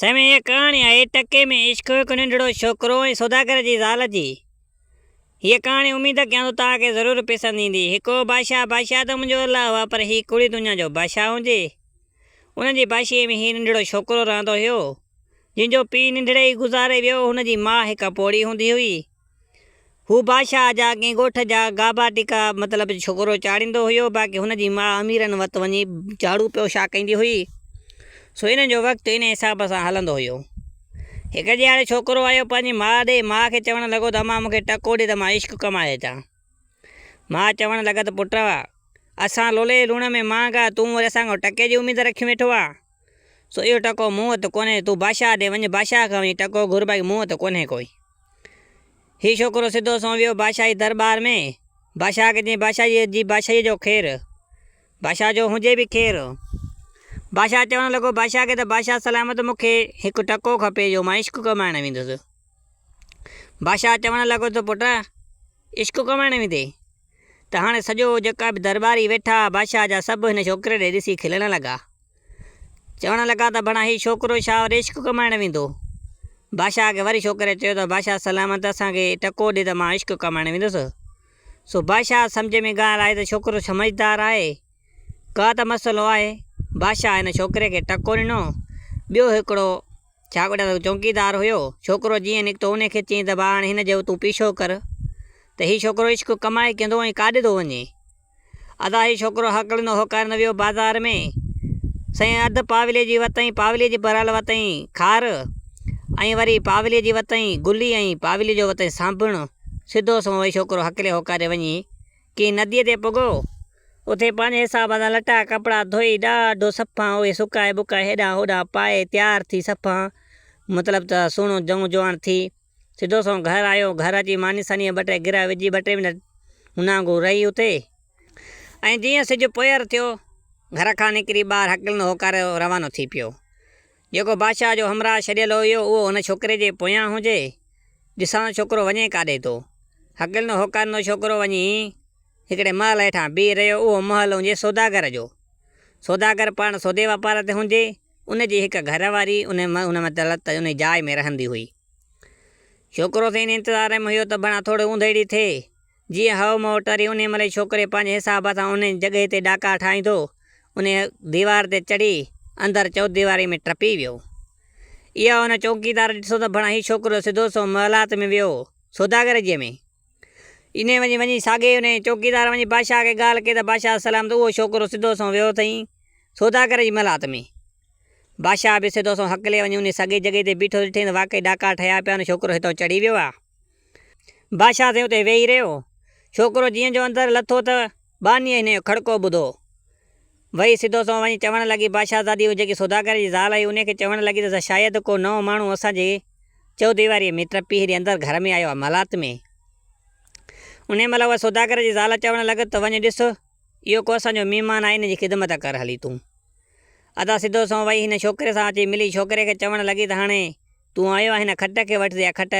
سائين هيء ڪهاڻي آهي ٽڪي ۾ عشق هڪ ننڍڙو ڇوڪرو ۽ سوداگر جي زال جي. هيء ڪهاڻي اميد ڪيان ٿو توهان کي ضرور پسند ايندي. هڪ هو بادشاهه، بادشاهه ته منهنجو الله هئا پر هي ڪوڙي دنيا جو بادشاهه هجي. ان جي بادشاهيء ۾ هي ننڍڙو ڇوڪرو رهندو هيو. جنهن جو پيء ننڍڙي ئي گذاري ويو. هن جي ماء هڪ پوڙهي هوندي هئي. هو بادشاهه جا ڪنهن ڳوٺ جا گابا ٽڪا مطلب ڇوڪرو چاڙهيندو هيو، باقي هن جي ماء اميرن وت وڃي جهاڙو پيو شاڪيندي هئي، سو انهن جو وقت انهي حساب سان هلندو هيو. هڪ ڏيهاڙي ڇوڪرو آيو پنهنجي ماء ڏي، ماء کي چوڻ لڳو ته امان مون کي ٽڪو ڏي ته مان عشق ڪمائي اچان. ماء چوڻ لڳس ته پٽ اسان لولي لوڻ ۾ مهانگا، تون وري اسان کان ٽڪي جي اميد رکيون ويٺو آن. سو اهو ٽڪو مون وٽ ڪونهي، تون بادشاهه ڏي وڃ، بادشاهه کان وڃي ٽڪو گهر، باقي مون وٽ ڪونهي ڪوئي. هي ڇوڪرو سڌو سنئون ويو بادشاهي درٻار ۾، بادشاهه کي چيائين، بادشاهه جي بادشاهيء جو خير، بادشاهه جو هجي به خير. بادشاهه چوڻ لڳو بادشاهه کي ته بادشاهه سلامت مون کي هڪ ٽڪو کپي جو مان عشق ڪمائڻ ويندس. بادشاهه چوڻ لڳو ته پٽ عشق ڪمائڻ ويندين؟ ته هاڻي سڄو جيڪا به درٻاري ويٺا ها بادشاهه جا سڀ هن ڇوڪري ڏي ڏسي کلڻ لڳا. چوڻ لڳا ته ڀڻا هي ڇوڪرو ڇا وري عشق ڪمائڻ ويندو. بادشاهه کي وري ڇوڪري چيو ته بادشاهه سلامت اسان کي ٽڪو ڏي ته مان عشق ڪمائڻ ويندس. سو بادشاهه سمجهه ۾ ڳالهه آئي ته ڇوڪرو سمجهدار آهي. ڪا ته مسئلو آهي. بادشاهه هن ڇوڪري کي ٽڪو ڏنو. ٻيو هڪڙو ڇا ڪوڏيان ته چونڪيدار هيو. ڇوڪرو جيئن نڪتو انهي کي چيائين ته ڀاء هاڻي هن جو تون پيڇو ڪر ته هي ڇوڪرو عشق ڪمائي ڪيندو ۽ ڪاڏي ٿو وڃي. ادا هي ڇوڪرو هڪلندو هوڪاريندو ويو بازار ۾. سائين اڌ پاولي جي وتئين پاولي جي ڀريل وتئين خار ۽ وري پاولي جي وتئين گلي ۽ پاولي جو وتئين سانڀڻ. سڌو سنئون وئي ڇوڪرو هڪلي هوڪاري وڃي ڪنهن نديء تي پڳو. اتي پنهنجي حساب سان لٽا ڪپڙا ڌوئي ڏاڍو صفا اهي سڪائي ٻڪائي هيڏانهن هوڏانهن پائي تيار ٿي صفا مطلب ته سهڻو جئون جواڻ ٿي سڌو سنئون گهر آيو. گهر اچي ماني سانيء ٻه ٽي گرهه وجهي ٻه ٽي منٽ هنانگو رهي اتي ۽ جيئن سج پوئر ٿيو گهر کان نڪري ٻاهر هڪلندو هوڪاريو روانو ٿي پيو. جيڪو بادشاهه جو همراهه ڇڏيل هيو اهو هن ڇوڪري جي پويان هجي. ڏسان ته ڇوڪرو وڃي ڪاڏي ٿو. هڪلندو هوڪاريندو ڇوڪرو وڃي هڪڙي محل هيٺان بيهي رهيو. اهو محل هجي سوداگر جو. سوداگر پاڻ سودي واپار تي هجي. ان جي هڪ گهر واري ان مطلب ته ان جاء ۾ رهندي هئي. ڇوڪرو سائين انتظار ۾ هيو ته ڀڻا ٿوري اونڌيڙي ٿئي. جيئن هئو مئو ٽري انهيء مهل ئي ڇوڪري پنهنجي حساب سان انهيء جڳهه تي ڏاڪا ٺاهيندو انهيء ديوار تي چڙهي اندر چوديواريء ۾ ٽپي ويو. اها هن چوڪيدار ڏٺو ته ڀڻا هي ڇوڪرو سڌو سنئون محلات ۾ ويو سوداگر جي ۾. انهيء وڃي وڃي ساڳئي انهيء چوڪيدار وڃي بادشاهه کي ڳالهه ڪئي ته بادشاهه سلامت اهو ڇوڪرو سڌو سنئون ويو اٿئي سوداگر جي محلات ۾. بادشاهه به سڌو سنئون هڪلي وڃي انهيء ساڳئي جڳهه تي بيٺو ڏٺائين ته واقعي ڏاڪا ٺهيا پيا آهن ڇوڪرو هتان چڙهي ويو آهي. بادشاهه سائين اتي ويهي رهيو. ڇوڪرو جيئن جو اندر لٿو ته ٻانهيء هن جو کڙڪو ٻڌو. وئي سڌو سنئون وڃي چوڻ لڳي، بادشاهزادي هوء جيڪي سوداگر جي زال هئي، انهيء کي چوڻ لڳي ته شايد ڪو نئون ماڻهو اسان جي چؤديواريء ۾ ٽپي هيڏي اندر گهر ۾ آيو آهي، محلات ۾. انهيء مهل اها سوداگر جي زال چوڻ لڳس ته وڃ ڏس، اهو ڪو اسان جو مهمان آهي، ان جي خدمت ڪر هلي تون. ادا سڌو سنئون وئي هن ڇوڪري سان اچي ملي. ڇوڪري کي چوڻ لڳي ته هاڻي تون آيو آهين هن کٽ کي وٺ ته اها کٽ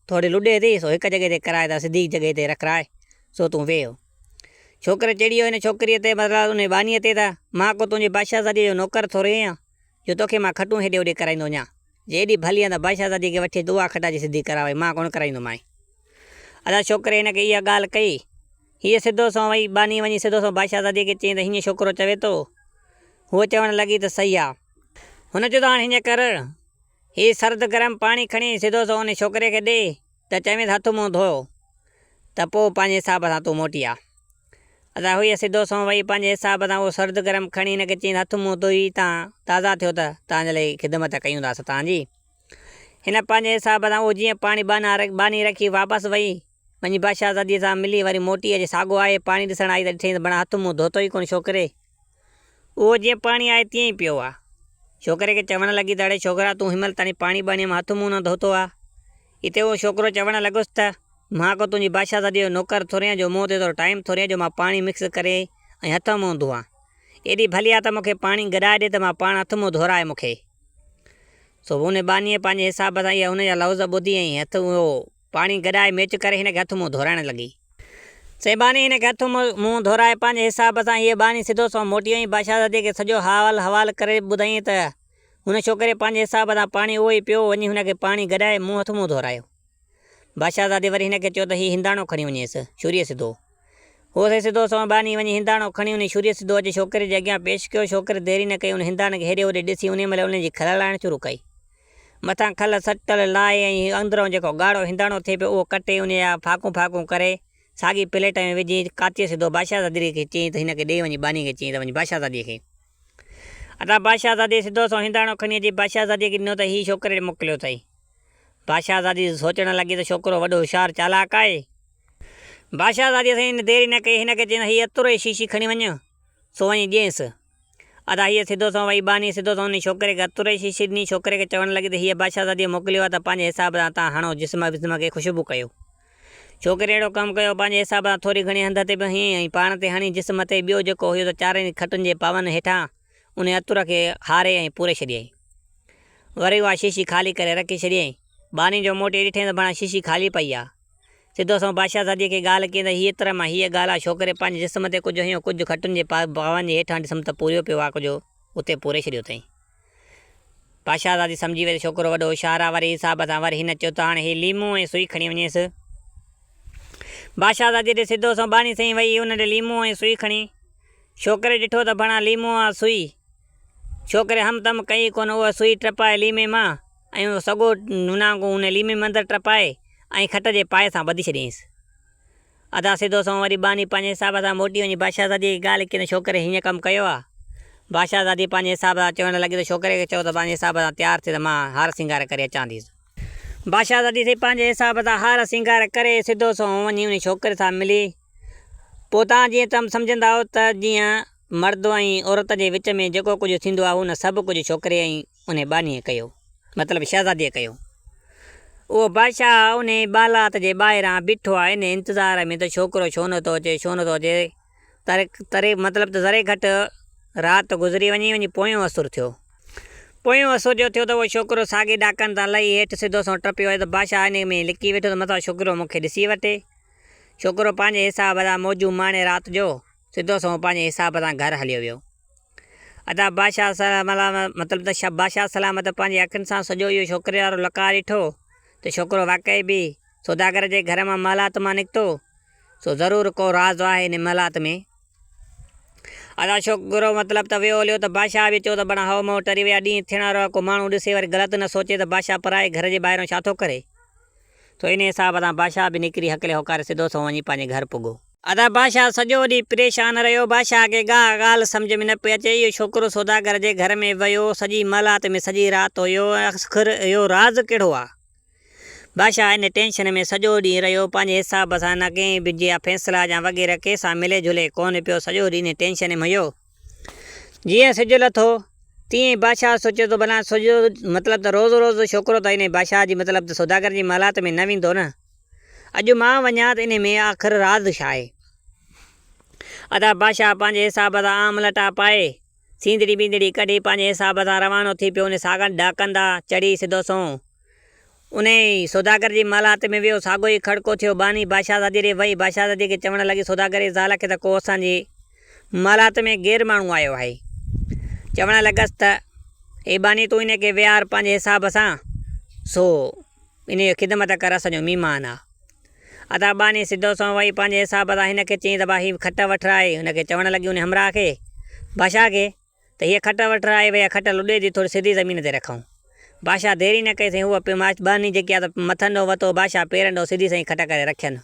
ٿوري لڏي ٿي سو هڪ جڳهه تي ڪرائي ته سڌي جڳهه تي رکرائي سو تون ويهه. ڇوڪري چڙيو هن ڇوڪريء تي مطلب انهي ٻانهيء تي ته مان ڪو تنهنجي بادشاهزاديء جو نوڪر ٿوري آهيان جو توکي مان کٽون هيڏي هوڏي ڪرائيندو وڃان. جي ايڏي ڀلي آهين ته بادشاهزاديء کي وٺي اچ ته اها کٽ اچي سڌي ڪراوئي مان ڪونه ڪرائيندومانء. ادا ڇوڪري هن کي اها ڳالهه ڪئي. هيء سڌو سنئون وئي. ٻانهي وڃي سڌو سنئون بادشاهزاديء کي چيائين ته هيئن ڇوڪرو چوي ٿو. هوء چوڻ لڳي ته صحيح آ. هن چيو ته هاڻ هيئن ڪر. هي سرد گرم پاڻي کڻي سڌو سنئون ان ڇوڪري کي ڏي ته چوينس هٿ منهن ڌوء ته پوء پنهنجي حساب سان تون موٽي آ. ادا هوء سڌو سنئون وئي پنهنجي حساب سان اهو سرد گرم کڻي هن کي چيائينس هٿ منهن ڌوئي تان تازا ٿيو ته توهان جي لاء خدمت ڪيون ٿا اسان توهان جي. هن پنهنجي حساب سان اهو جيئن پاڻي ٻانهي رکي واپس وئي وڃي بادشاهزاديء سان ملي وري موٽي اچي ساڳو آهي پاڻي ڏسڻ آئي ته ڏٺائين ته بڻا هٿ منهن ڌوتو ئي ڪونه ڇوڪري. اهو جيئن پاڻي آهي تيئن ئي پيو آ. ڇوڪري کي چوڻ لڳي ته اڙي ڇوڪرا تون هن مهل تائين پاڻي ٻانهيء مان هٿ منهن نه ڌوتو آ. اتي اهو ڇوڪرو چوڻ لڳس ته مان ڪو تنهنجي بادشاهزاديء جو نوڪر ٿوري آهيان جو مون وٽ ايترو ٽائيم ٿوري آهي جو مان پاڻي مڪس ڪري ۽ هٿ منهن ڌوئان. ايڏي ڀلي آ ته مون کي پاڻي گڏائي ڏي ته مان پاڻ هٿ منهن ڌورائي مون کي. سو ان ٻانهيء پنهنجي حساب سان اها هن جا لفظ ٻڌي ۽ هٿ اهو پاڻي گڏائي ميچ ڪري هن کي هٿ منهن ڌورائڻ لڳي. سي ٻانهي هن کي هٿ منهن ڌورائي پنهنجي حساب سان هيء ٻانهي سڌو سنئون موٽي وئي. بادشاهزاديء کي سڄو حال حوال ڪري ٻڌائين ته هن ڇوڪري پنهنجي حساب سان پاڻي اهو ئي پيو، وڃي هن کي پاڻي گڏائي منهن هٿ منهن ڌورايو. بادشاهزادي وري هن کي چيو ته هي هنداڻو کڻي وڃيس، شوريء سڌو. هو سائين سڌو سنئون ٻانهي وڃي هنداڻو کڻي انهي شوريء سڌو اچي ڇوڪري جي اڳيان پيش ڪيو. ڇوڪري دير ئي نه ڪئي، ان هنداڻي کي هيڏي هوڏي ڏسي انهي مهل انهي جي کل لاهڻ شروع ڪئي. مٿان کل سٽل لاهي ۽ اندرئون جيڪو ڳاڙهو هنداڻو ٿئي پيو اهو ڪٽي انهي جا ڦاڪون ڦاڪون ڪري ساڳي پليٽ ۾ وجهي ڪاتيء سڌو بادشاهزادي کي چيائين ته هن کي ڏي وڃي ٻانهي کي چيائين ته وڃي بادشاهزادي کي عطا بادشاهزادي سڌو سنئون هنداڻو کڻي اچي بادشاهزادي کي ڏنو ته هي ڇوڪري ڏي موڪليو اٿئي. بادشاهزادي سوچڻ لڳي ته ڇوڪرو وڏو هوشيار چالاڪ آهي. بادشاهزادي سائين هن دير ئي نه ڪئي هن کي چيائين ته هي عطر جي شيشي کڻي وڃ سو وڃي ڏينس. ادا هيء سڌو سنئون وئي ٻانهي سڌو سنئون انهي ڇوڪري کي عطر جي شيشي ڏني. ڇوڪري کي چوڻ لڳي ته هيء بادشاهزاديء موڪليو آهي ته پنهنجي حساب سان تان هڻو جسم وسم کي خوشبو ڪيو. ڇوڪري اهڙو ڪم ڪيو، پنهنجي حساب سان ٿوري گهڻي هنڌ تي به هنئين ۽ پاڻ تي هڻي جسم تي ٻيو جيڪو هيو ته چارئي کٽن جي پاون هيٺان انهي عطر کي هاري ۽ پوري ڇڏيائين. وري اها شيشي خالي ڪري رکي ڇڏيائين. ٻانهي جو موٽي ڏٺائين ته ڀڻا شيشي خالي پئي آ. سڌو سنئون بادشاهزاديء کي ڳالهه ڪيائين ته هيء طرح مان هيء ڳالهه آ، ڇوڪري پنهنجي جسم تي ڪجهه هنيو، ڪجهه کٽن جي پاون جي هيٺان ڏسم ته پوريو پيو آ ڪجهه اتي پوري ڇڏيو اٿئين. بادشاهزادي سمجهي وئي ته ڇوڪرو وڏو هوشيار آ، وري حساب سان وري هن چيو ته هاڻي هي ليمو ۽ سوئي کڻي وڃيس. بادشاهزادي ڏي سڌو سنئون ٻانهي سئين وئي، ان ڏي ليمو ۽ سوئي کڻي. ڇوڪري ڏٺو ته ڀڻا ليمو آ سوئي. ڇوڪري هم تم ڪئي ڪونه، اها سوئي ٽپائي ليمي مان ۽ اهو سڳو نونانگو ان ليمي ۾ اندر ٽپائي ۽ کٽ جي پائي سان ٻڌي ڇڏيائينس. ادا سڌو سنئون وري ٻانهي پنهنجي حساب سان موٽي وڃي بادشاهزاديء کي ڳالهه ڪئي ته ڇوڪري هيئن ڪم ڪيو آ. بادشاهزادي پنهنجي حساب سان چوڻ لڳي ته ڇوڪري کي چئو ته پنهنجي حساب سان تيار ٿئي ته مان هار سينگار ڪري اچان ٿي. بادشاهزادي سائين پنهنجي حساب سان هار سينگار ڪري سڌو سنئون وڃي انهي ڇوڪري سان ملي. پوء توهان جيئن تم سمجهندا آهيو ته جيئن مرد ۽ عورت جي وچ ۾ جيڪو ڪجهه ٿيندو آهي ان سڀ ڪجهه ڇوڪري ۽ انهي ٻانهيء ڪيو، مطلب شهزاديء ڪيو. اهو بادشاهه انهي بالات جي ٻاهران بيٺو آهي، انهي انتظار ۾ ته ڇوڪرو ڇو نه ٿو اچي، ڇو نه ٿو اچي. تري تري مطلب ته ذري گهٽ رات گذري وڃي، وڃي پويون اسر ٿيو. پويون اسر جو ٿيو ته اهو ڇوڪرو ساڳي ڏاڪن تان لهي هيٺ سڌو سنئون ٽپيو آيو ته بادشاهه انهي ۾ لڪي ويٺو ته متان ڇوڪرو مون کي ڏسي وٺي. ڇوڪرو پنهنجي حساب سان موجون ماڻي رات جو سڌو سنئون پنهنجي حساب سان گهر هليو ويو. ادا بادشاهه سلامت مطلب ته بادشاهه سلامت پنهنجي اکين سان سڄو اهو ڇوڪري وارو لقاء ڏٺو ته ڇوڪرو واقعي به سوداگر جي گهر مان محلات مان نڪتو سو ضرور ڪو راز آهي ان محلات ۾. ادا ڇوڪرو مطلب ته ويو هليو ته بادشاهه به چيو ته بڻا هئو مئو ٽري ويا ڏينهن ٿيڻ وارو آهي ڪو ماڻهو ڏسي وري غلط نه سوچي ته بادشاهه پرائي گهر جي ٻاهران ڇا ٿو ڪري. سو انهيء حساب سان بادشاهه به نڪري هڪلي هوڪاري سڌو سنئون وڃي پنهنجي گهر پڳو. ادا بادشاهه سڄو ڏينهن پريشان رهيو. بادشاهه کي ڪا ڳالهه سمجهه ۾ نه پئي اچي. اهو ڇوڪرو سوداگر جي گهر ۾ ويو، سڄي محلات ۾ سڄي رات هيو. آخر اهو راز ڪهڙو آ؟ بادشاهه ان ٽينشن ۾ سڄو ڏينهن رهيو. پنهنجي حساب سان نه ڪنهن به جا فيصلا يا وغيره ڪنهن سان ملي جلي ڪونه پيو. سڄو ڏينهن ان ٽينشن ۾ هيو. جيئن سج لٿو، تيئن ئي بادشاهه سوچيو ته ڀلا سڄو مطلب ته روز روز ڇوڪرو ته انهي بادشاهه جي مطلب ته سوداگر جي محلات ۾ نه ويندو نه. اڄ مان وڃان ته انهي ۾ آخر راز ڇا آهي؟ ادا بادشاهه پنهنجي حساب سان عام لٽا پائي، سيندڙي ٻيندڙي ڪڍي پنهنجي حساب سان روانو ٿي پيو. انهي ساڳن ڏاڪن تان چڙهي سڌو سنئون انهيء سوداگر جي محلات ۾ ويو. ساڳيو ئي کڙڪو ٿيو. ٻانهي بادشاهزاديء ڏي وئي. بادشاهزاديء کي چوڻ لڳي، سوداگر جي زال کي ته ڪو اسان جي محلات ۾ غير ماڻهو آيو آهي. چوڻ لڳس ته، اي ٻانهي تون انهيء کي ويهار پنهنجي حساب سان، سو انهيء جي خدمت ڪر، اسان جو مهمان آ. ادا ٻانهي سڌو سنئون وئي پنهنجي حساب سان هن کي چيائين ته ڀاء هي کٽ وٺرائي. هن کي چوڻ لڳي انهيء همراهه کي، بادشاهه کي، ته هيء کٽ وٺرائي وئي، اها کٽ لڏي ٿي ٿوري سڌي زمين تي رکئون. بادشاهه دير ئي نه ڪئي سائين، هوء ٻانهي جيڪي آ ته مٿن ڏانهن وتو، بادشاهه پيرن ڏانهن سڌي سائين کٽ ڪري رکين.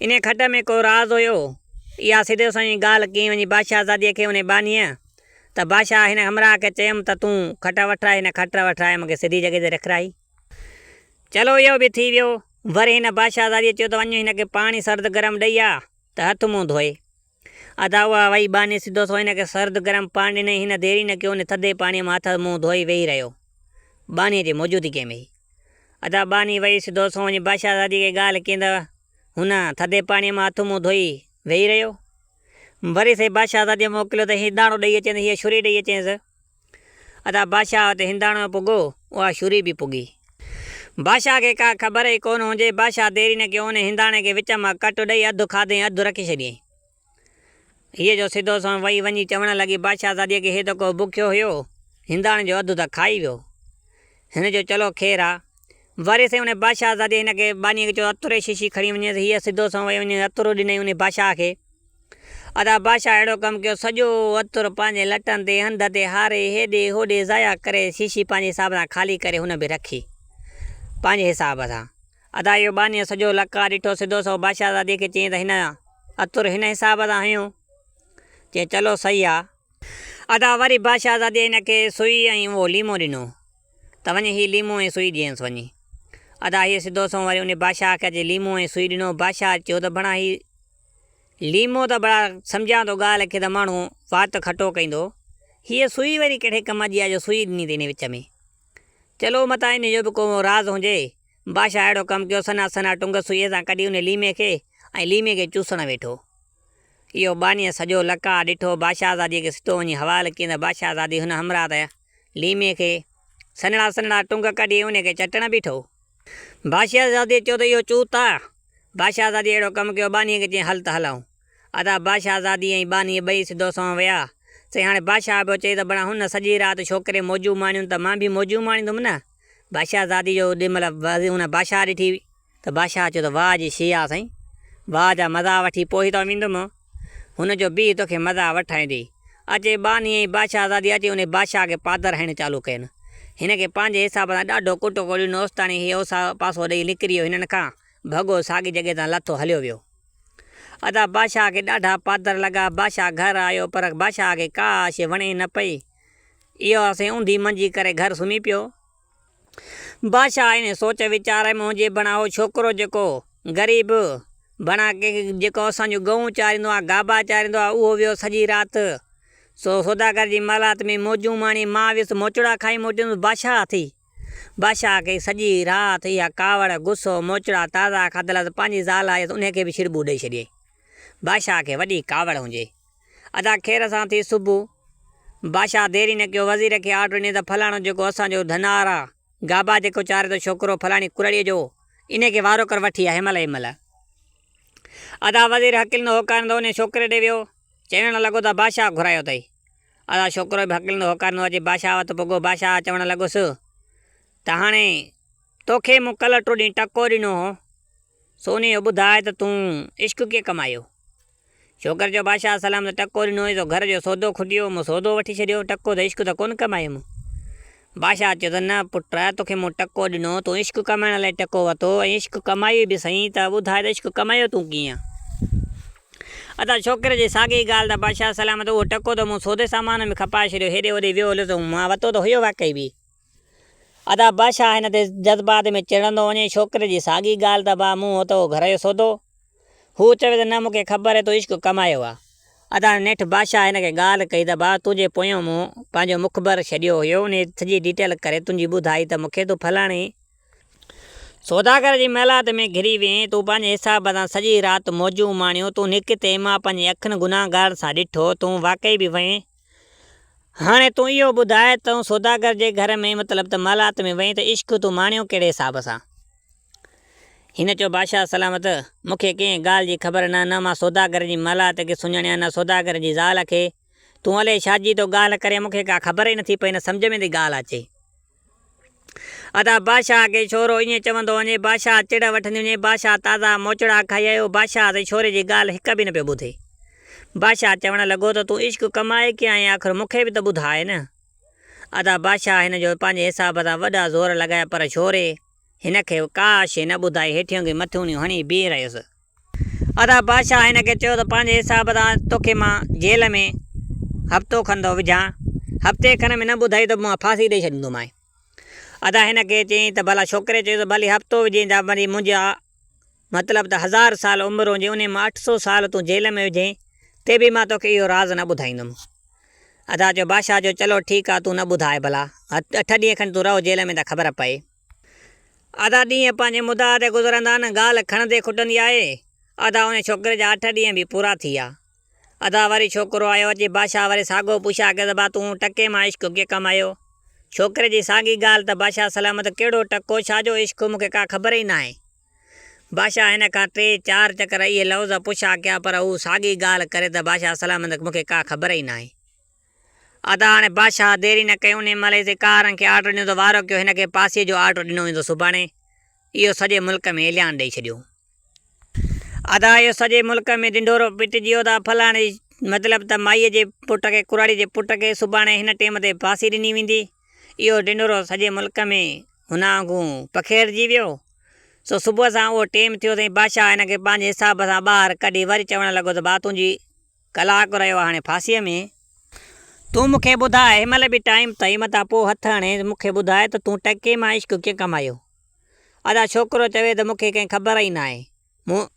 انهيء کٽ ۾ ڪو راز هيو. اها سڌي سنئين ڳالهه ڪيئي وڃي بادشاهزاديء کي انهيء ٻانهيء ته بادشاهه هن همراهه کي چيم ته تون کٽ وٺرائي، هن کٽ وٺرائي مون کي سڌي جڳهه تي رکرائي. چلو اهو به ٿي ويو. وري هن بادشاهزاديء چيو ته وڃ هن کي پاڻي سرد گرم ڏئي آ ته هٿ منهن ڌوئي. ادا اها وئي ٻانهي سڌو سو هن کي سرد گرم پاڻي ڏنائين. هن دير ئي نه ڪيو ان ٿڌي پاڻيء مان هٿ منهن ڌوئي ويهي رهيو. ٻانهيء جي موجودگيء ۾ ئي. ادا ٻانهي وئي سڌو سو وڃي بادشاهزادي کي ڳالهه ڪئي ته هن ٿڌي پاڻيء مان هٿ منهن ڌوئي ويهي رهيو. وري سائين بادشاهزاديء موڪليو ته هنداڻو ڏئي اچينس، هيء ڇري ڏئي اچينس. ادا بادشاهه اتي هنداڻو پڳو، اها ڇري به پڳي. بادشاهه کي ڪا خبر ئي ڪونه هجي. بادشاهه دير ئي نه ڪيو، ان هنداڻي کي وچ مان ڪٽ ڏئي اڌ کاڌئين اڌ رکي ڇڏيائين. هيء جو سڌو سنئون وئي وڃي چوڻ لڳي بادشاهزاديء کي هي ته ڪو بکيو هيو. هنداڻي جو اڌ ته کائي ويو. هن چيو چلو خير آ. وري سائين ان بادشاهه زادي هن کي ٻانهيء کي چيو عطر جي شيشي کڻي وڃيس. هيء سڌو سنئون وئي وڃي عطر ڏنائين ان بادشاهه کي. ادا بادشاهه اهڙو ڪم ڪيو سڄو عطر پنهنجي لٽن تي هنڌ تي هاري هيڏي هوڏي ضايع ڪري شيشي پنهنجي حساب سان خالي ڪري هن به رکي پنهنجي حساب سان. ادا اهو ٻانهيء سڄو لقاء ڏٺو سڌو سنئون بادشاهه زادي کي چيائين ته هن عطر هن حساب سان هنيو. چيائين چلو صحيح آ. ادا وري بادشاهزاديء هن کي سوئي ۽ اهو ليمو ڏنو ته وڃي هي ليمو ۽ سوئي ڏينس وڃي. ادا هيء سڌو سنئون وري انهي بادشاهه کي اچي ليمو ۽ سوئي ڏنو. بادشاهه چيو ته ڀڻا هي ليمو ته ڀلا سمجهان ٿو ڳالهه کي ته ماڻهو وات کٽو ڪيندو. هيء سوئي وري ڪهڙي ڪم جي آ جو سوئي ڏني اٿئي انهي وچ ۾. چلو متان انهي جو به ڪو راز هجي. بادشاهه اهڙو ڪم ڪيو سنها سنها ٽنگ سوئيء سان ڪڍي انهي ليمي کي ۽ ليمي کي چوسڻ ويٺو. اهو ٻانهيء سڄو لقاء ڏٺو. بادشاهزاديء کي سڌو وڃي حوالي ڪيائين ته بادشاهزادي هن همراهه ته ليمي کي سنهڙا سنهڙا ٽنگ ڪڍي انهي کي چٽڻ بيٺو. بادشاهزاديء چيو ته اهو چوت آ. بادشاهزاديء اهڙو ڪم ڪيو، ٻانهيء کي چيائين هل ته هلون. ادا بادشاهزادي ۽ ٻانهيء ٻئي سڌو سنئون ويا. سائين هاڻي بادشاهه پيو چئي ته بڻا هن سڄي رات ڇوڪري موجون ماڻيون ته مان به موجون ماڻيندم نه. بادشاهزادي جو اوڏي مهل هن بادشاهه ڏٺي. ته بادشاهه چيو ته واهه جي شيء آ سائين، واهه جا مزا وٺي پوء هتان ويندم. هن چيو بيهه توکي مزا وٺائيندي. اچي ٻانهي ۽ بادشاهزادي اچي انهي بادشاهه کي پادر هڻڻ چالو ڪين. هن کي پنهنجي حساب سان ڏاڍو ڪٽڪو ڏنو اوستاڻي هي اوسا پاسو ڏئي نڪري ويو هنن کان ڀڳو ساڳي جڳهه تان لٿو هليو ويو. ادا بادشاهه کي ڏاڍا پادر لڳا. بادشاهه گهر آيو پر بادشاهه کي ڪا شيء وڻي نه پئي. اهو سائين اونڌي منجي ڪري گهر سمهي پيو. بادشاهه ان سوچ ويچار ۾ هجي بڻا هو ڇوڪرو جيڪو غريب بڻا جيڪو اسان جون ڳئون چاريندو آ گابا چاريندو آ اهو ويو سڄي رات سو سوداگر جي محلات ۾ موجون ماڻي مان ويس موچڙا کائي موٽيس بادشاهه ٿي بادشاهه کي سڄي رات اها ڪاوڙ غصو موچڙا تازا کاڌل هئس پنهنجي زال آيس انهي کي به ڇڙٻون ڏئي ڇڏيائين بادشاهه کي وڏي ڪاوڙ هجي. ادا خير سان ٿي صبح. بادشاهه دير ئي نه ڪيو وزير کي آرڊر ڏني ته فلاڻو جيڪو اسان جو ڌنار آ، گابا جيڪو چاري ٿو ڇوڪرو فلاڻي ڪرڙيء جو، انهي کي وارو ڪر وٺي آ هن مهل ئي مهل. ادا وزير هڪلندو هوڪاريندو انهي ڇوڪري ڏي ويو. چوڻ لڳو ته بادشاهه گهرايو اٿئي. ادا ڇوڪرو به هڪلندو هوڪاريندو اچي بادشاهه وٽ پڳو. بادشاهه چوڻ لڳس ته هاڻي توکي مون ڪلهه ٽوڏين ٽڪو ڏنو هو، سو انهي جو ٻڌاء ته تون عشق ڪيئن ڪمايو؟ ڇوڪر چيو، بادشاهه سلام ته ٽڪو ڏنو هئي سو گهر جو سودو کٽيو، مون سودو وٺي ڇڏيو، ٽڪو ته عشق ته ڪونه ڪمايم. بادشاهه چيو ته نه پٽ، توکي مون ٽڪو ڏنو، تون عشق ڪمائڻ لاء ٽڪو ورتو ۽ عشق ڪمايوئي به سهين ته ٻڌاء ته عشق ڪمايو تون ڪيئن؟ ادا ڇوڪر جي ساڳي ڳالهه ته بادشاهه سلامت اهو ٽڪو ته مون سودي سامان ۾ کپائي ڇڏيو، هيڏي هوڏي ويو هليس، مان ورتو ته هيو واقعي به. ادا بادشاهه هن تي جذبات ۾ چڙندو وڃي، ڇوڪري جي ساڳي ڳالهه ته ڀاء مون ورتو هو گهر جو سودو. هو چوي ته نه مون کي خبر آهي تو عشق ڪمايو آ. ادا نيٺ بادشاهه هن کي ڳالهه ڪئي ته ڀاء تنهنجي پويان مون پنهنجو مخبر ڇڏيو هيو انهي سڄي ڊيٽيل ڪري تنهنجي ٻڌائي ته مون کي تون فلاڻي سوداگر جي محلات ۾ گهري وئين تون پنهنجي حساب سان سڄي رات موجون ماڻيون تون نڪتين مان پنهنجي اکين گناهگارن سان ڏٺو تون واقعي به وئين هاڻي تون اهو ٻڌاء تون سوداگر جي گهر ۾ مطلب ته محلات ۾ وئين ته عشق تون ماڻيو ڪهڙي حساب سان؟ هن چيو بادشاهه سلامت، مون کي ڪنهن ڳالهه جي خبر نه، نه مان سوداگر جي محلات کي سڃاڻيان نه سوداگر جي زال کي. تون الائي ڇا جي ٿو ڳالهه ڪرين مون کي ڪا خبر ئي نٿي پئي نه سمجهه ۾ ٿي ڳالهه اچي. ادا بادشاهه کي ڇورو ائين چوندو وڃي، بادشاهه چڙ وٺندي وڃي، بادشاهه تازا موچڙا کائي آيو، بادشاهه سائين ڇوري جي ڳالهه هڪ به نه پيو ٻڌي. بادشاهه چوڻ لڳو ته تون عشق ڪمائي ڪيئن آئين آخر مون کي به ته ٻڌاء نه. ادا بادشاهه هن جو پنهنجي حساب سان وڏا زور لڳايا پر ڇوري هن کي ڪا شيء نه ٻڌائي هيٺيون کي مٿيونيون هڻي بيهي رهيس. ادا بادشاهه هن کي چيو ته پنهنجي حساب سان توکي مان جيل ۾ هفتو کن ٿو وجهان، هفتي کن ۾ نه ٻڌائي ته مان ڦاسي ڏئي ڇڏيندومانء. ادا هن کي چيائين ته ڀلا ڇوڪري چيو ته ڀلي هفتو وجهين ته وري منهنجا مطلب ته هزار سال عمر هجي انهي مان 800 سال تون جيل ۾ وجهين تي به مان توکي اهو راز نه ٻڌائيندم. ادا چيو بادشاهه چيو چلو ٺيڪ آ تون نه ٻڌاء ڀلا اٺ ڏينهن کن تون رهه جيل ۾ ته خبر پئي. ادا ڏينهن پنهنجي مدعا تي گذرندا آهن، ڳالهه کڻندي کٽندي آهي. ادا انهي ڇوڪري جا اٺ ڏينهن به پورا ٿي ويا. ادا وري ڇوڪرو آيو اچي بادشاهه وري ساڳو پڇا ڪيس ڀا تون ٽڪي مان عشق ڪيئن ڪمايو؟ ڇوڪري جي ساڳي ڳالهه ته بادشاهه سلامت ڪهڙو ٽڪو ڇا جو عشق مون کي ڪا خبر ئي ناهي. بادشاهه هن کان ٽي چار چڪر اهي لفظ پڇا ڪيا پر هو ساڳي ڳالهه ڪري ته بادشاهه سلامت مون کي ڪا خبر ئي ناهي. ادا هاڻي بادشاهه دير ئي نه ڪئي انهي مهل ئي ڪارن کي آرڊر ڏنو ته وارو ڪيو هن کي پاسيء جو آرڊر ڏنو ويندو سڀاڻي. اهو سڄي ملڪ ۾ اعلان ڏئي ڇڏيو. ادا اهو سڄي ملڪ ۾ ڍنڍورو پٽجي ويو ته فلاڻي مطلب ته مائيء جي پٽ کي ڪراڙي جي پٽ کي سڀاڻي هن ٽيم تي ڦاسي ڏني ويندي. اهو ڍنڍورو سڄي ملڪ ۾ هن آنگون پکيڙجي ويو. سو صبح سان اهو ٽيم ٿيو سائين بادشاهه هن کي پنهنجي حساب سان ٻاهر ڪڍي وري چوڻ لڳو ته ڀاء تنهنجي ڪلاڪ رهيو آهي هاڻي ڦاسيء ۾. تون مون کي ٻڌاء هن مهل به ٽائيم اٿئي متان پوء هٿ هڻين مون کي ٻڌاء ته تون ٽڪي مان عشق ڪيئن ڪمايو؟ ادا ڇوڪرو چوي ته مون کي ڪنهن خبر ئي ناهي. مون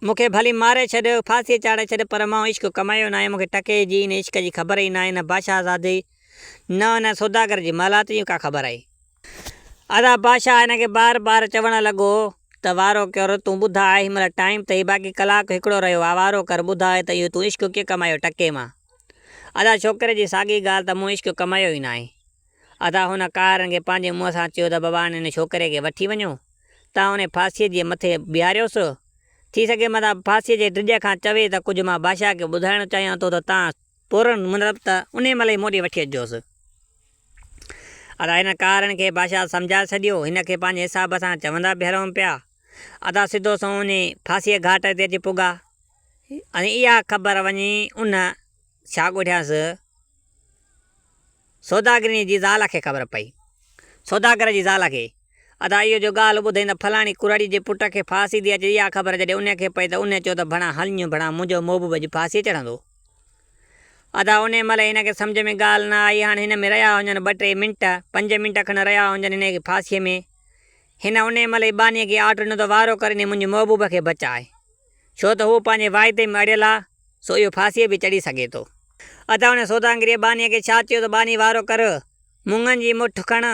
مون کي ڀلي ماري ڇڏ، ڦاسيء چاڙهي ڇڏ پر مان عشق ڪمايو ناهي، مون کي ٽڪي جي ان عشق جي خبر ئي ناهي، نه بادشاهه زادي نه ان سوداگر جي محلات جي ڪا خبر آهي. ادا بادشاهه هن کي بار بار چوڻ لڳو ته وارو ڪر، تون ٻڌاء هن مهل ٽائيم اٿئي، باقي ڪلاڪ هڪڙو رهيو آهي، وارو ڪر، ٻڌاء ته اهو تون عشق ڪيئن ڪمايو ٽڪي مان؟ ادا ڇوڪري جي ساڳي ڳالهه ته مون عشق ڪمايو ئي ناهي. ادا هن ڪارن کي پنهنجي منهن سان چيو ته بابا هاڻي هن ڇوڪري کي وٺي وڃو، تان انهي ڦاسيء جي مٿي بيهاريوس. ٿي سگهي متان ڦاسيء جي ڊڄ کان چوي ته ڪجهه مان بادشاهه کي ٻڌائڻ چاهيان ٿو ته تان پورن مطلب ته انهي مهل ئي مون ڏي وٺي اچجوس. ادا هن ڪارن کي بادشاهه سمجهائي ڇڏيو. هن کي پنهنجي حساب سان چوندا به هلون پيا. ادا سڌو سنئون انهي ڦاسيء گهاٽ تي اچي پڳا ۽ اها خبر وڃي ان ڇا ڳوٺيانس سوداگرڻيء جي زال کي خبر پئي. سوداگر جي زال کي، ادا اهو جو ڳالهه ٻڌئين ته فلاڻي ڪراڙي جي پٽ کي ڦاسي ٿي اچي، اها خبر جڏهن انهيء کي پئي ته انهيء چيو ته ڀڻا هلڃ ڀڻا منهنجو محبوب اڄ ڦاسيء چڙهندو. ادا انهيء مهل هن کي سمجهه ۾ ڳالهه نه آئي، هاڻ هن ۾ رهيا هجن ٻه ٽي منٽ، پنج منٽ کن رهيا هجن هن کي ڦاسيء ۾. هن انهيء مهل ئي ٻانهيء کي آرڊر ڏنو ته وارو ڪر انهيء منهنجي محبوب کي بچاء. ڇو ته هو پنهنجي واعدي ۾ اڙيل آ، سو اهو ڦاسيء به چڙهي سگهي ٿو. ادا ان سوداگريء ٻانهيء کي ڇا چيو ته ٻانهي وارو ڪر، مڱن جي مٺ کڻ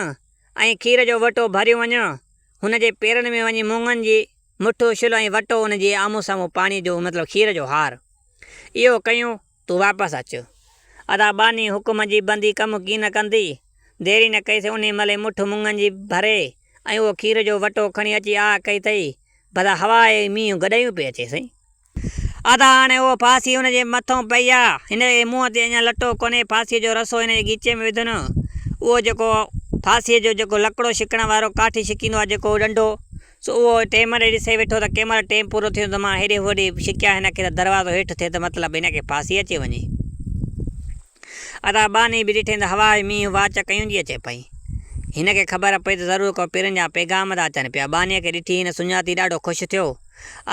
۽ کير جو وٽو ڀريون وڃ. هن جي پيرن ۾ وڃي مڱن جي مٺ اڇل ۽ وٽو ان جي آمهون سامهون پاڻيء جو مطلب کير جو هار. اهو ڪيون، تون واپس اچ. ادا ٻانهي حڪم جي بندي ڪم ڪين ڪندي. دير ئي نه ڪئي سي انهيء مهل ئي مٺ مڱن جي ڀري ۽ اهو کير جو وٽو کڻي اچي آء ڪئي اٿئي. ڀلا هوا ۽ مينهن گڏايون پئي اچي سائين. ادا هاڻي اهو ڦاسي هن جي مٿئون پئي آ. هن جي منهن تي اڃا لٽو ڪونهي. ڦاسيء جو رسو هن جي ڳچيء ۾ وڌن. اهو جيڪو ڦاسيء جو جيڪو لڪڙو ڇڪڻ وارو ڪاٺي ڇڪيندو آ جيڪو ڏنڊو سو اهو ٽيم ڏي ڏسي ويٺو ته ڪنهن مهل ٽيم پورو ٿيندو ته مان هيڏي هوڏي ڇڪيان هن کي ته دروازو هيٺ ٿئي ته مطلب هن کي ڦاسي اچي وڃي. ادا ٻانهي به ڏٺئين ته هوا ۽ مينهن واچ ڪيون جي اچي پئي. هن کي خبر پئي ته ضرور ڪو پيرن جا پيغام ٿا اچن پيا. ٻانهيء کي ڏٺي هن سڃاتي ڏاڍو خوش ٿيو.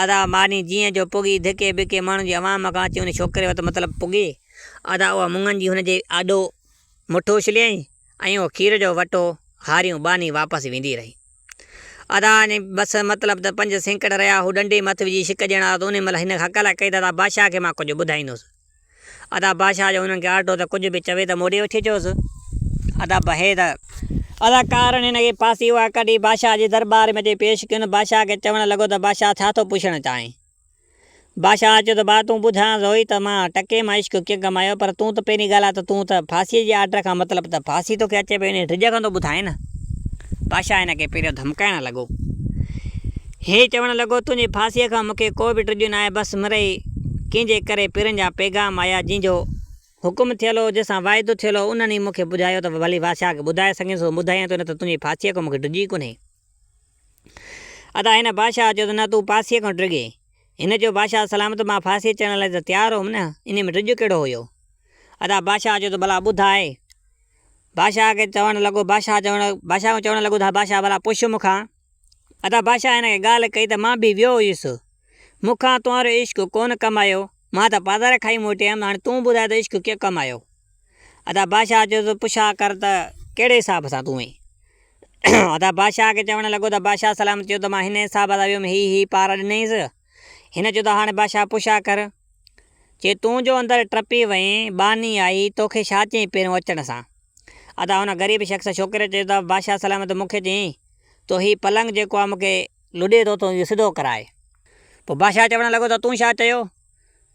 ادا ٻانهي جيئن جو پڳي ڌڪي ٻڪي ماڻهن جي عوام کان اچي ان ڇوڪري وٽ مطلب پڳي. ادا اها مڱن جي هن جي آڏو مٺ اڇليائين ۽ اهو کير جو وٽو هاريون ٻانهي واپس ويندي رهي. ادا ۽ بس مطلب ته پنج سينڪڙ رهيا. هو ڏنڊي مٿ وجهي ڇڪ ڏيڻ آيو ته انهي مهل هن هڪل ڪئي ته ادا بادشاهه کي مان ڪجهه ٻڌائيندس. ادا بادشاهه جو انهن کي آرڊر ته ڪجهه به چوي ته موڙي وٺي اچوس. ادا بهي ته. ادا ڪارڻ هن کي ڦاسي اها ڪڍي بادشاهه جي درٻار ۾ اچي پيش ڪين. بادشاهه کي چوڻ لڳو ته بادشاهه ڇا ٿو پڇڻ چاهين؟ بادشاهه چيو ته ڀاء تون ٻڌان ٿو ئي ته مان ٽڪي مان عشق ڪيئن ڪمايو پر تون ته پهرين ڳالهه آ ته تون ته ڦاسيء جي آرڊر کان مطلب ته ڦاسي توکي اچي پئي انهيء ڊڄ کان ٿو ٻڌائين نه. بادشاهه هن کي پهريون ڌمڪائڻ لڳو. هي چوڻ لڳو، تنهنجي ڦاسيء کان مون کي ڪو به ڊڄ ناهي، بس مرئي ڪنهن جي ڪري پيرن جا پيغام آيا، جنهن جو حڪم ٿيل هو، جنهن سان واعدو ٿيل هو، انهن ئي مون کي ٻڌايو ته ڀلي بادشاهه کي ٻڌائي سگهين سو ٻڌايان ٿو، نه ته تنهنجي ڦاسيء کان مون کي ڊڄ ئي ڪونهي. ادا هن بادشاهه چيو ته نه تون ڦاسيء کان ڊڄين. هن چيو، بادشاهه سلامت، مان ڦاسيء چڙهڻ لاء ته تيار هوم نه، انهيء ۾ ڊڄ ڪهڙو هيو؟ ادا بادشاهه چيو ته ڀلا ٻڌاء. بادشاهه کي چوڻ لڳو، بادشاهه چوڻ بادشاهه کي چوڻ لڳو ته بادشاهه ڀلا پڇ مون کان. ادا بادشاهه هن کي ڳالهه ڪئي ته مان به ويو هيس، مون کان تنهنجو عشق ڪونه ڪمايو، مان ته پادر کائي موٽي آيم، هاڻي تون ٻڌاء ته عشق ڪيئن ڪمايو؟ ادا بادشاهه چيو ته پڇا ڪر ته ڪهڙي حساب سان تون وئين؟ ادا بادشاهه کي چوڻ لڳو ته بادشاهه سلامت چيو ته مان هن حساب سان ويم، هي هي پار ڏنئينس. هن چيو ته هاڻي بادشاهه پڇا ڪر. چي تون جو اندر ٽپي وئين، ٻانهي آئي، توکي ڇا چيائين پهريون اچڻ سان؟ ادا هن غريب شخص ڇوڪري چيو ته بادشاهه سلامت مون کي چيائين ته هي پلنگ جيڪو آهي مون کي لڏي ٿو تون اهو سڌو ڪراء. پوء بادشاهه چوڻ لڳو ته تون ڇا چيو؟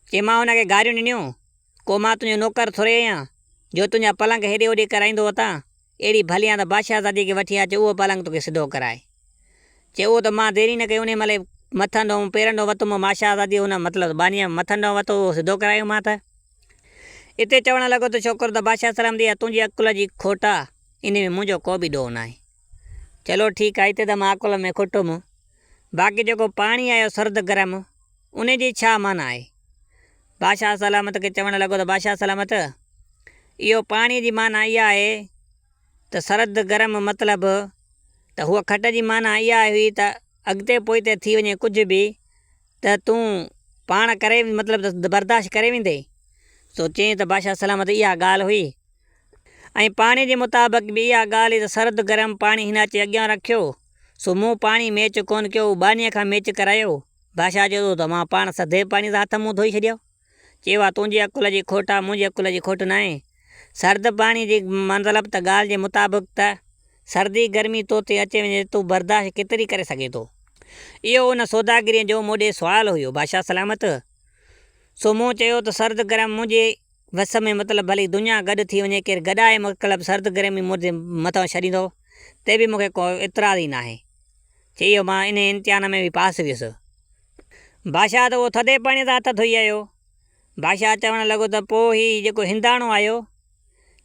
چي مان هن کي گاريون ڏنيون، ڪو مان تنهنجو نوڪر ٿوري آهيان، جو تنهنجا پلنگ هيڏي هوڏي ڪرائيندو وتان، اهڙي ڀلي آن ته بادشاهه زادي کي وٺي اچ اهو پلنگ توکي سڌو ڪرائي. چي اهو ته مان دير ئي نه ڪئي انهي مهل ئي مٿن ڏانهن پيرن ڏانهن وتو مان بادشاهه زادي ان مطلب ته ٻانهيء مٿن ڏانهن وتو اهو سڌو ڪرايو مان ته. اتي چوڻ لڳو ته ڇوڪرو ته بادشاهه سلامتي اها تنهنجي عقل جي کوٽ آ، انهي ۾ منهنجو ڪو به ڏوهه ناهي. چلو ٺيڪ آ، اتي ته مان عقل ۾ کٽم. باقي جيڪو پاڻي آيو سرد گرم، انهي جي ڇا معنيٰ آهي؟ بادشاهه سلامت کي چوڻ لڳو ته بادشاهه سلامت! اهو پاڻي جي معنيٰ اها آهي ته سرد گرم مطلب ته هوء کٽ جي معنيٰ اها هئي ته اڳتي پوئتي ٿي وڃي ڪجهه به ته تون پاڻ ڪري مطلب ته برداشت ڪري ويندين؟ سو چيائين ته بادشاهه سلامت اها ڳالهه هئي ۽ پاڻي جي مطابق به اها ڳالهه هئي ته سرد گرم پاڻي هن اچي اڳيان رکيو سو مون پاڻي ميچ ڪونه ڪيو هو ٻانهيء کان ميچ ڪرايو. بادشاهه چيو ته مان پاڻ سڌي پاڻي سان هٿ منهن ڌوئي ڇڏيا. چيو آ تنهنجي عقل جي کوٽ آ منهنجي عقل جي کوٽ ناهي. سرد پاڻي جي مطلب ته ڳالهه جي مطابق ته سردي گرمي تو تي اچي وڃي ته تون برداشت ڪيتري ڪري سگهين ٿو. اهو ان سوداگريء جو مون ڏي سوال هيو بادشاهه سلامت! سو مون چيو ته سرد گرم منهنجي وس ۾ مطلب ڀلي دنيا گڏ ٿي وڃي ڪير گڏائي مطلب سرد گرمي منهنجي مٿان ڇڏيندو ته به مون کي ڪو اعتراض ئي ناهي. چي اهو مان انهي امتحان ۾ به پاس ويس. بادشاهه ته اهو ٿڌي پاڻيء سان هٿ ڌوئي آيو. بادشاهه چوڻ لڳو ته پوء هي جيڪو هنداڻو آيو،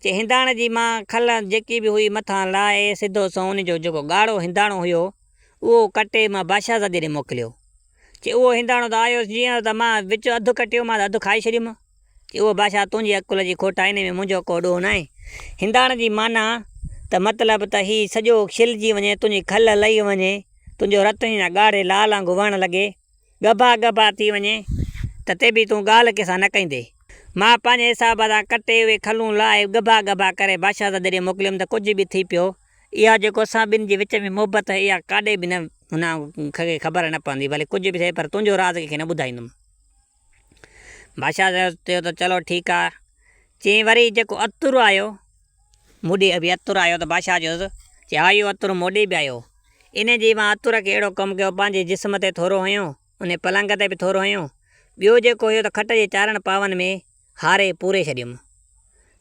چي هنداڻي جي مان کل جيڪي به هئي مٿان لاهي سڌو سنئون ان جو جيڪو ڳاڙهو هنداڻو هيو، اهو ڪٽي مان بادشاهزادي ڏي موڪليو. چي اهو هنداڻو ته آيو جيئن ته مان وچ اڌ ڪٽيو مان ته اڌ کائي ڇڏيم. چي اهو بادشاهه تنهنجي عقل جي کوٽ آهي، انهي ۾ منهنجو ڪو ڏوهه ناهي. هنداڻي جي معنيٰ ته مطلب ته هي سڄو ڇلجي وڃي، تنهنجي کل لهي وڃي، تنهنجو رت هينئر ڳاڙهي لال وانگر وهڻ لڳي، ڳڀا ڳڀا ٿي وڃي ته تي به تون ڳالهه ڪنهن سان نه ڪندين. مان پنهنجي حساب سان ڪٽي اهي کلون لاهي ڳڀا ڳڀا ڪري بادشاهزادي ڏي موڪليم ته ڪجهه به ٿي پيو، اها جيڪو اسان ٻن جي وچ ۾ محبت آهي اها ڪاڏي به نه هن کي خبر نه پوندي، ڀلي ڪجهه به ٿئي پر تنهنجو راز ڪنهن کي نه ٻڌائيندم. بادشاهه چيو ته چلو ٺيڪ آ. چيائين وري جيڪو عطر آيو مون ڏي به عطر آيو ته بادشاهه چيس چي ها اهو عطر مون ڏي به آيو. ان جي مان عطر کي اهڙو ڪم ڪيو پنهنجي جسم تي ٿورو هنيو، ان پلنگ تي به ٿورو هنيو، ٻيو جيڪو هيو ته کٽ جي چارن پاون ۾ هاري پوري ڇڏيم.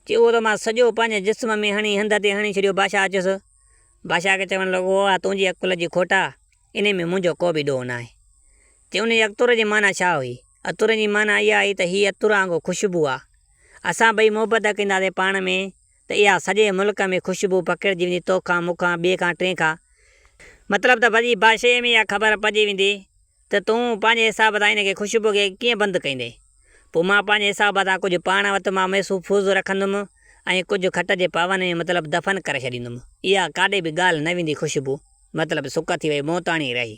چي اهو ته مان سڄو پنهنجي جسم ۾ هڻي هنڌ تي هڻي ڇڏيو بادشاهه چيس بادشاهه کي چوڻ لڳو اها تنهنجي عقل جي کوٽ آ، انهي ۾ منهنجو ڪو به ڏوهه ناهي. چي انهي عطر جي معنيٰ ڇا هئي؟ عطر جي معنيٰ اها هئي ته هي عطر وانگر خوشبو آ. اسان ٻئي محبت ڪنداسين پاڻ ۾ ته اها سڄي ملڪ ۾ خوشبو پکڙجي ويندي تو کان، مون کان، ٻئي کان، ٽئين کان. مطلب ته ڀڄي بادشاهيء ۾ اها خبر پئجي ويندي ته تون پنهنجي حساب سان ان کي خوشبو کي ڪيئن بند ڪندين. پوء مان پنهنجي حساب سان ڪجهه پاڻ وٽ مان محفوظ رکندم ۽ ڪجهه کٽ جي پاون ۾ مطلب دفن ڪري ڇڏيندم. اها ڪاڏي به ڳالهه نه ويندي خوشبو مطلب سڪ ٿي وئي مون تاڻي رهي.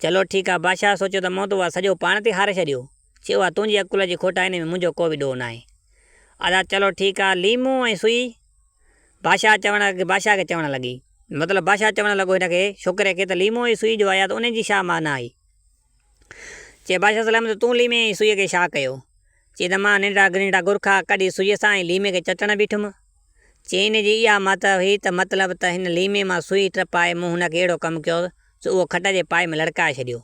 چلو ٺيڪ آ بادشاهه سوچيو ته مون ته اها سڄو پاڻ تي هاري ڇڏيو. چي اها تنهنجي عقل جي کوٽ آهي ان ۾ منهنجو ڪو به ڏوهه ناهي. ادا چلو ٺيڪ آ ليمو ۽ سوئي بادشاهه چوڻ بادشاهه کي چوڻ لڳي. مطلب بادشاهه چوڻ لڳو هن کي ڇوڪري کي ته ليمو ۽ سوئي جو آيا ته ان جي ڇا معنيٰ آهي. چي بادشاهه سلامت تون ليمي ۽ سوئي کي ڇا ڪيو؟ چي ته مان ننڍڙا ننڍڙا گرکا ڪڍي سوئي سان ۽ ليمي کي چٽڻ بيٺم. چي ان جي اها مت هئي ته مطلب ته هن ليمي مان سوئي ٽپائي مون هن کي اهڙو ڪم ڪيو جو اهو کٽ جي پائي ۾ لڙڪائي ڇڏيو.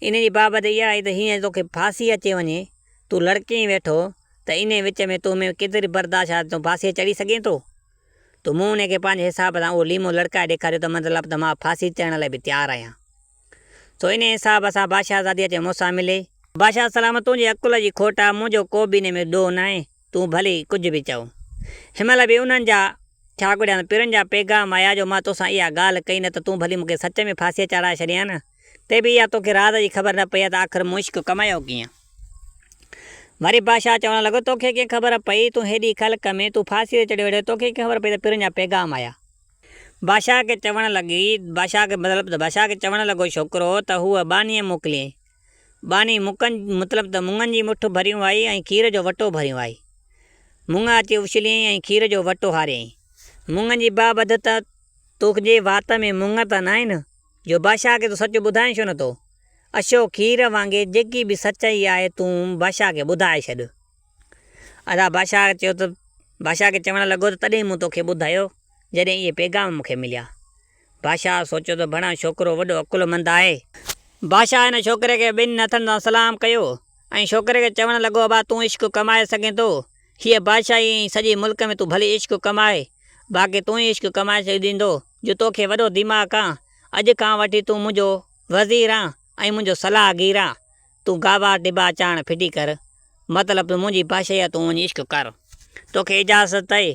ان جي بابت اها آهي ته هينئر توکي ڦاسي اچي وڃي، تون لڙڪين ويٺو ته انهي وچ ۾ تو ۾ ڪيتري برداشت آهي ته تون ڦاسيء چڙهي سگهين ٿو؟ ته مون انهي کي پنهنجي حساب سان اهو ليمو لڙڪائي ڏيکاريو ته مطلب ته مان ڦاسي چڙهڻ لاء به تيار آهيان. سو انهيء حساب سان بادشاهزادي اچي مون سان ملي. بادشاهه سلامت تنهنجي عقل جي کوٽ آ، منهنجو ڪو به انهيء ۾ ڏوهه ناهي، تون ڀلي ڪجهه به چئو. هن مهل به انهن جا ڇا گهڙيان پرن جا پيغام آيا جو مان توسان اها ڳالهه ڪئي نه ته تون ڀلي مون کي سچ ۾ ڦاسيء چاڙهائي ڇڏين ها نه، ته به اها توکي راز جي خبر نه پئي ها ته آخر مون عشق ڪمايو ڪيئن. وري بادشاهه چوڻ لڳو، توکي ڪيئن خبر پئي، تون هيڏي خلق ۾ تون ڦاسيء تي چڙهيو ويٺو آهين، توکي ڪيئن خبر پئي ته پرن جا پيغام آيا؟ بادشاهه کي چوڻ لڳي، بادشاهه کي مطلب ته بادشاهه کي چوڻ لڳو ڇوڪرو ته هوء ٻانهيء موڪليائين. ٻانهي مڪن مطلب ته مڱن جي مٺ ڀريون آئي ۽ کير جو وٽو ڀريون آئي. مڱ اچي اڇليائين ۽ کير جو وٽو هاريائين. مڱن جي باهه ٻڌ ته تنهنجي وات ۾ مڱ ته ناهن، جو بادشاهه کي تون سچ ٻڌائين ڇو نٿو؟ اشو کير وانگي جيڪي به سچائي آهي تون بادشاهه کي ٻڌائي ڇڏ. ادا بادشاهه چيو ته بادشاهه کي چوڻ لڳو ته تڏهن مون توکي ٻڌايو جڏهن اهي پيغام مون کي مليا. بادشاهه سوچيو ته ڀڻا ڇوڪرو وڏو عقلمند آهي. بادشاهه هن ڇوڪري کي ٻن هٿن سان سلام ڪيو ۽ ڇوڪري کي چوڻ لڳو ابا تون عشق ڪمائي سگهين ٿو، هيء بادشاهي ۽ سڄي ملڪ ۾ تون ڀلي عشق ڪمائي، باقي تون ئي عشق ڪمائي ڇڏيندو جو توکي وڏو دماغ آ، اڄ کان وٺي تون منهنجو وزير آن ۽ منهنجو صلاح گير آن. تون گاوا ڊٻا چاڻ ڦٽي ڪر، مطلب ته منهنجي بادشاهي آ تون وڃي عشق ڪر. توکي اجازت اٿئي.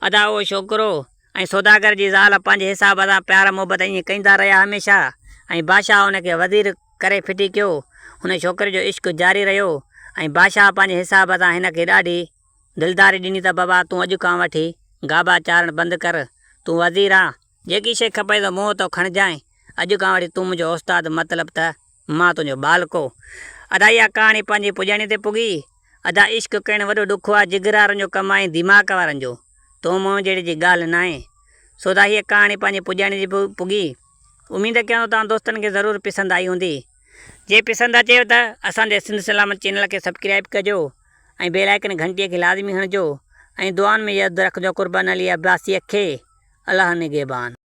ادا اهو ڇوڪرو ۽ سوداگر جي زال پنهنجي حساب سان پيار محبت ائين ڪندا رهيا هميشه ۽ بادشاهه ان کي وزير ڪري ڦٽي ڪيو. هن ڇوڪري جو عشق جاري رهيو ۽ بادشاهه پنهنجي حساب سان هن کي ڏاڍي دلداري ڏني ته بابا تون اڄ کان وٺي گابا چارڻ بند ڪر، تون وزير آن، جيڪي شيء کپئي ته مون وٽان کڻجانء، اڄ کان وٺي تون منهنجو استاد مطلب ته مان تنهنجو ٻالڪو. ادا اها ڪهاڻي پنهنجي پڄاڻي تي پڳي. ادا عشق ڪرڻ وڏو ڏکو آ، جگر وارن جو ڪم آهي ۽ دماغ وارن جو. تون مون جهڙي جي ڳالهه ناهي. سو ادا هيء ڪهاڻي پنهنجي پڄاڻي تي پڳي. اميد ڪيان ٿو توهان دوستن کي ضرور پسند آئي هوندي. جي پسند اچيو ته اسان جي سنڌ سلامت چينل کي سبڪرائيب ڪجو ۽ بيل آئيڪن گهنٽي کي لازمي هڻجو ۽ دعائن ۾ ياد رکجو قربان علي عباسيء کي. الله نگهبان.